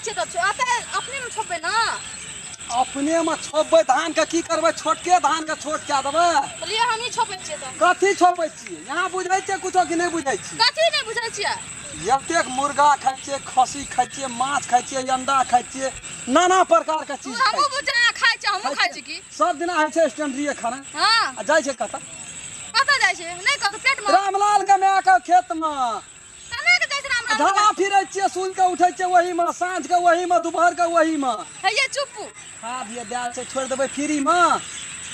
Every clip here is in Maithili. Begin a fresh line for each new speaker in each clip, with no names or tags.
छियै तब एतऽ अपने मे छोपबै ने।
अपने मे छोपबै धान के की करबै? छोटके धान के छोट कए देबै।
तऽ लिअ, हमही छोपै छियै तऽ।
कथी छोपै छियै? यहाँ बुझै छियै कुछो कि नहि बुझै छियै?
कथी नहि बुझै छियै?
एतेक मुर्गा खाइ छियै, खस्सी खाइ छियै, माछ खाइ छियै, अंडा खाइ छियै, नाना प्रकार के चीज
हमहूँ बुझै खाइ छियै, हमहूँ खाइ छी की।
सब दिना होइ छै स्टैंडरिये खाना।
हँ।
आ जाइ छै कतऽ?
कतऽ जाइ छै? नहि कतऽ पेट मे।
रामलाल के माय के खेत मे।
केना के जाइ छै रामलाल?
धरा फिरै छियै, सुति के उठै छियै ओही मे, साँझ के ओही मे, दुपहर के ओही मे।
हैये चुप्पू।
खाद ये देल छै, छोड़ि देबै फ्री मे।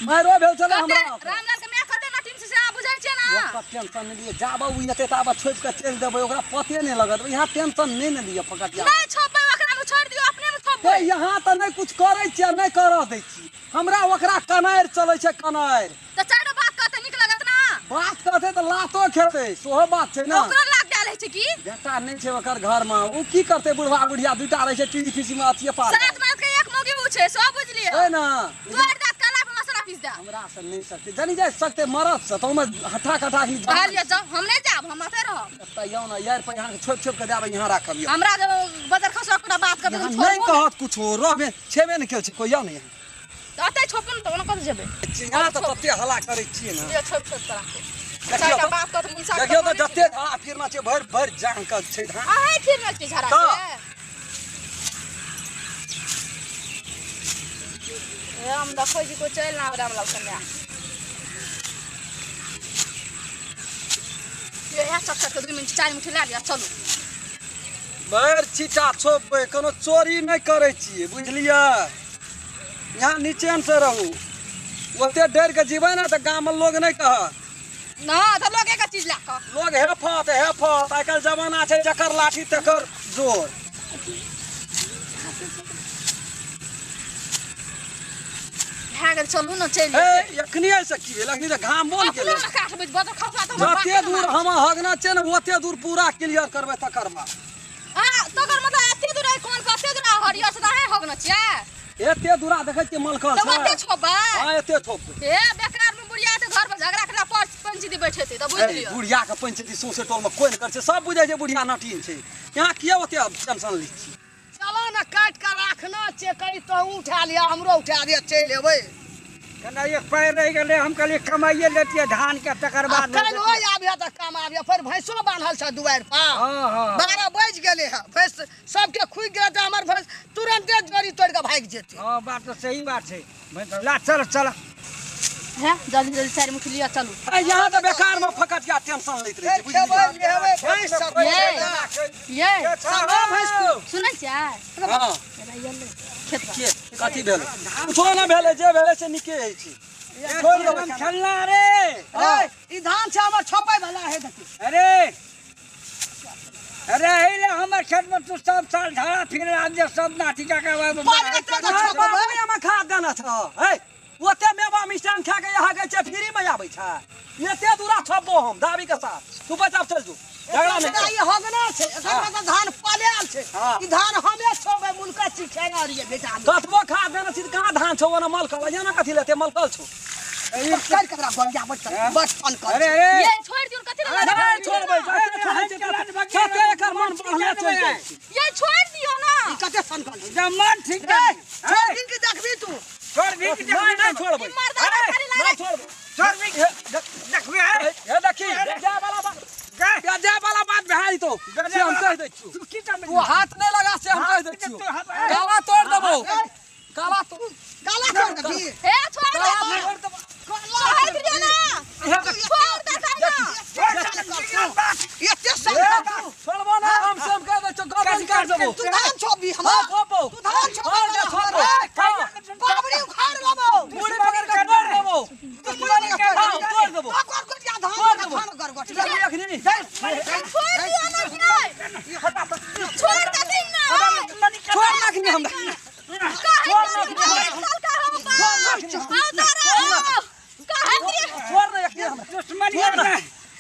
मारो भेल छलै हमरा।
रामलाल के माय कते नटीन छै से अहाँ बुझै छियै ने?
ओकर टेंशन नहि लिअ, जाबे ओ एतै ताबे छोपि कऽ चलि देबै, ओकरा पते नहि लगत। यहाँ टेंशन नहि ने लिअ फकटिया।
नहि छोपबै ओकरा मे, छोड़ि दियौ, अपने मे छोपबै।
हे, यहाँ तऽ नहि कुछ करै छियै, नहि करऽ दै छियै। हमरा ओकरा कनारि चलै छै, कनारि।
तऽ चारि बात कहतै नीक लगत ना?
बात कहतै तऽ लातो खेतै, सेहो बात छै ने।
ओकरो लात देल होइ छै की?
बेटा नहि छै ओकर घरमे, ओ की करतै? बुढ़वा बुढ़िया दूटा रहै छै, टीवी फीसी मे अथिये पार।
सात मरद के एक मौगी उ छै, सब बुझलियै।
छै ने।
तोड़ दात काला पर मसाला पीस दे।
हमरा से नहि सकतै, जनी जाय सकतै मरद से तऽ ओहिमे हट्ठा कट्ठा के।
कहलियै जाउ, हम नहि जायब, हम एतै रहब।
एतऽ यौ ने यार पर यहाँ छोपि छोपि कऽ देबै, यहाँ राखब यौ।
हमरा जे बजर खसो ओकरा बात करबै।
यहाँ नहि कहत कुछो, रहबे छेबे नहि केल छै कोइ, यौ ने यहाँ।
तऽ एतै छोपू ने, तऽ ओना कतऽ जेबै?
यहाँ तऽ तते हल्ला करै छियै ने।
लिअ, छोपि छोपि कऽ राखू।
देखियौ
चारिटा
तऽ-
बात कहत मुनसा।
देखियौ तऽ जते झाड़ा फिरना छै, भरि भरि जान के छै धान।
अहीं फिरल छी झाड़ा
तऽ।
से। हे, हम देखै छी कोइ चलि ना आबै रामलाल कन्या। इएह चक्कर के 2 मिनट 4 मुट्ठी लए लिअ, चलू।
भरि छीटा छोपबै, कोनो चोरी नहि करै छियै, बुझलियै? यहाँ निचेन से रहू। ओते डरि के जीबै ने तऽ गाममे लोग नहि कहत
ना तऽ लोग एक चीज लए कऽ
लोग हेफत हेफत। आइ काल्हि जमाना छै जकर लाठी तकर जोर।
भए गेल, चलू ने, चलि।
हे, एखनी एहिसँ की भेल? एखनी तऽ घाम बोल
अपनो
गेलै।
ने काटबै बजर खसला तऽ हमर
जते
बाते
दूर
ने।
हम हगना छै ने, ओते दूर पूरा क्लियर करबै तकर बाद।
आ तकर मतलब एते दूर कोन पर एते दूर हरियर से तऽ अहाँ हगने छियै?
एते दूरा देखै छियै मलकल
तऽ
छै।
ओते छोपबै?
हँ, एते छोपबै।
हे, बेकार में बुढ़िया तऽ घर पर झगड़ा केला पर पंचायती बैठेतै तऽ बुझि लिअ।
बुढ़िया के पंचायती सौंसे टोल में कोइ नहि करै छै, सब बुझै छै बुढ़िया नटीन छै। यहाँ किया ओते टेंशन लै छी?
चलो ने, काटि कऽ राखना छै, कहीं तोहूँ उठा लिअ, हमरो उठा दिअ, चलि एबै।
केना एक पैर रहि गेलै, हम कहलियै कमाइए लेतियै धानके तकर
आ
बाद।
काल्हि हो आबिह तऽ काम आबिह, फेर भैंसो बान्हल छै दुआरि पर।
हँ हँ।
12 बाजि गेलै हँ, भैंस सबके खुगि गेलै तऽ हमर भैंस तुरन्ते जोड़ी तोड़ि कऽ भागि जेतै।
हँ, बात तऽ सही बात छै। ला, चल चल।
हे, जल्दी जल्दी 4 मुट्ठी लिअ, चलू।
ए, यहाँ तऽ बेकार में फकटिया टेंशन लैत रहै छै,
खेबै
बुझलियै?
लेबै भैंस सब।
ये ये।
सब भैंस को
सुनै छियै?
हँ।
खेत पर।
के कथी भेलै? कुछो नहि भेलै, जे भेलै से नीके होइ छै, छोड़ि देबै।
खेलना रे।
ए, ई धान छै हमर छपै वाला है, देखी।
अरे अरे, हे ले हमर खेत में तू सब साल झाड़ा फिर आब जे सब नाटी का के
पानि एते तऽ छोपबै।
बाबू खाद देने छ। हे, ओते मेवा मिष्ठान खा के यहाँ गए छै, फ्री में आबै छै। एते दूरा छपबो हम दाबी के साथ। तू बचाव, चल जो, झगड़ा नहीं कर।
ई हगना छै, एकर मतलब धान पलायल छै।
हाँ।
ई धान हमे छोबै, मुनका चिखेना रहियै बेटा मे।
कतबो खाद देने छी तऽ कहाँ धान छौ ओना मलकल? एना कथी लेते मलकल छौ?
पकड़ ककरा गंजा बट बट फन कर।
अरे अरे।
ये छोड़ि दियौ, कथी लए?
नहि छोड़बै, जते छोड़ै छै तते एकर मन बढ़ले चलि जाइ छै।
ये, छोड़ि दियौ ना।
ई कते सन कर छै?
जब मन ठीक
ए,
कर।
छोड़ दिन के देखबी तू।
छोड़ भी के।
नहि, नहि छोड़बै।
ई मर्दाना खाली
नहि
लागै।
छोड़बै।
छोड़ भी देखबी है।
हे देखी, जाय वाला बात, जाय वाला बात भए जेतौ से हम कहि दै छियौ।
तू की काम?
तू हाथ नहि लगा से हम कहि दै छियौ। गाला तोड़ देबौ, गाला तोड़।
गाला छोड़ देबी।
हे, छोड़ दे।
गाला तोड़ देबौ।
छोड़ दियौ ना, छोड़ दे कहना।
एते सन कर तू।
छोड़बो ना हम, से हम कहि दै छियौ, गर्दन काटि देबौ।
तू धान छोपबी
हाँ,
हमर?
छोपबौ।
तू धान छोपबी?
हाँ, छोपबौ। हाँ।
पाबड़ी उखाड़ लेबौ।
मुड़ी पकड़ के तोड़ देबौ। हाँ, तोड़ देबौ।
तोड़ देबौ। धान गरगट।
देखी अखनी।
छोड़ दियौ ना ये, छोड़ दे ना।
छोड़ ना अखनी हमरा।
छोड़ ना, साल का हो बा आओ तारा काहे दिए?
छोड़ ना अखनी हमरा।
दुश्मनी है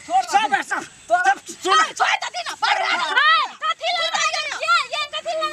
सब ऐसा
तोरा
छोड़ दे ना, पर हां, कथी लड़ाई ये? ये कथी लड़ाई?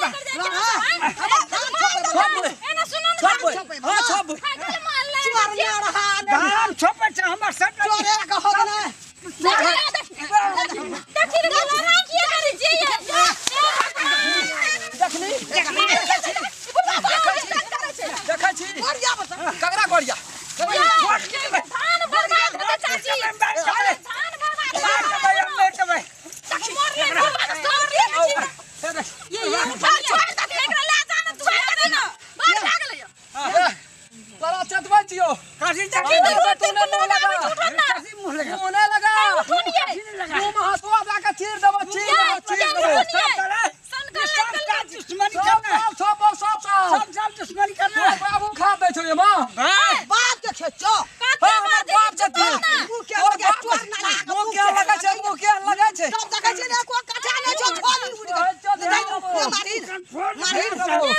ए,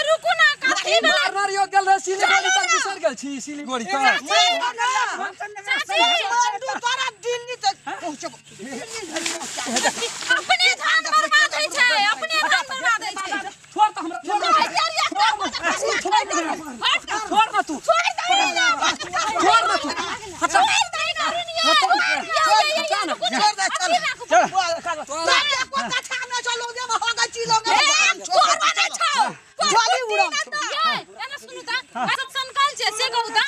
रुकू ना, कथी भेलै?
मारना रहियो गेल रहे सिलीगुड़ी तक, बिसरि गेल छी सिलीगुड़ी तक।
चाची,
तू तोरा दिल्ली तक पहुँचबो।
अपने धान बर्बाद होइ छै, अपने धान बर्बाद होइ छै।
छोड़ तऽ हमरा, छोड़ ना। छोड़ ना तू,
छोड़ दही ना,
छोड़ ना तू।
छोड़ दही ना, रुनिया। ये, ये, ये, ये, रुकू ना।
छोड़ दे, चल।
अथी राखू।
तोरा एको कथा नहि छौ, लोग देमे हगै छी, लोग
ए,
देमे
तोहर नहि छौ।
झोली उड़ल
कुट्टी ना तऽ। ये, एना सुनू तऽ, सब सनकल छै, से कहू तऽ।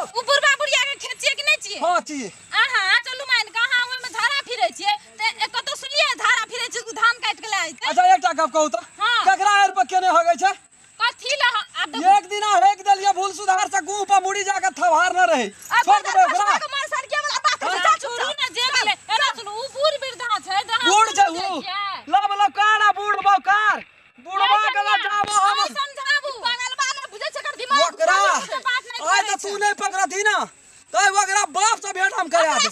उ बुढ़बा बुढ़िया के खेत छियै कि नहि छियै?
हँ छी।
अहाँ चलू मान कऽ अहाँ ओहिमे धारा फिरै छियै तऽ कतौ सुनलियै धारा फिरै छै तऽ धान काटि कऽ लए जेतै?
अच्छा, एकटा गप कहू तऽ।
हाँ।
ककरा आरि पर केने हगै छै?
कथी लए आब देखू।
एक दिना हेक देलियै भूल सुधार से, गुह पर मुड़ी जाके थवार न रहे।
आ
छोड़ देबै ओकरा।
बसवा के मार सड़के वाला बात छै,
चल,
छोड़ू ने जे भेलै। एना सुनू, उ बूढ़ वृद्धा छै, तऽ अहाँ
बूढ़ छै
समझै
उ।
छियै?
लब लबकार आ बूढ़ बौकार बुढ़वा के लऽ जाबो हम।
अहाँ समझाबू।
पागल बा ने बुझै छै, एकर दिमाग
ओकरा
से बात नहि
आइ
करै
तऽ
छै।
तू नहि पकड़थी ना तऽ ओकरा बाप से भेंट हम करा दे।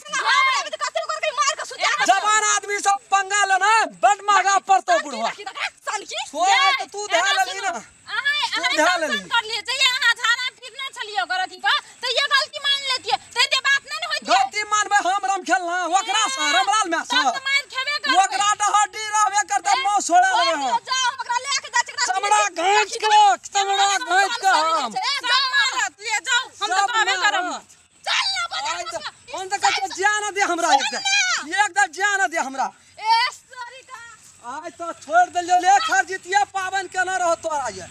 जवान आदमी सब पंगा लेना बड महंगा पड़तो बुढ़वा। छोड़
ये,
तऽ तू धए
एना
लेली
सुनू,
ना।
अहाँ
तू
अहाँ
धए लेली।
संसन करलियै, जहिया अहाँ झाड़ा फिरने छलियै ओकर अथी पर, तहिया गलती मानि लेतियै, तऽ एते बात नहि ने होइतियै।
गलती मानबै हम? राम खेलना ओकरा से, रमलाल में से?
तब तऽ मारि खेबे करबै।
ओकरा तऽ हड्डी रहबे करतै, मांस छोड़ा लेबै हम। चमड़ा घाँच के, चमड़ा घाँच के हम
सब मारत, ले जाउ, हम तऽ
सब
कहबे करब।
मारत। आइ तऽ हम तऽ कहै छियै, जिया न दे हमरा, एक दे, एक दे, जिया न दे हमरा। आइ तऽ छोड़ि देलियौ ले खर जितिया पाबनि केना रहो तोरा ये।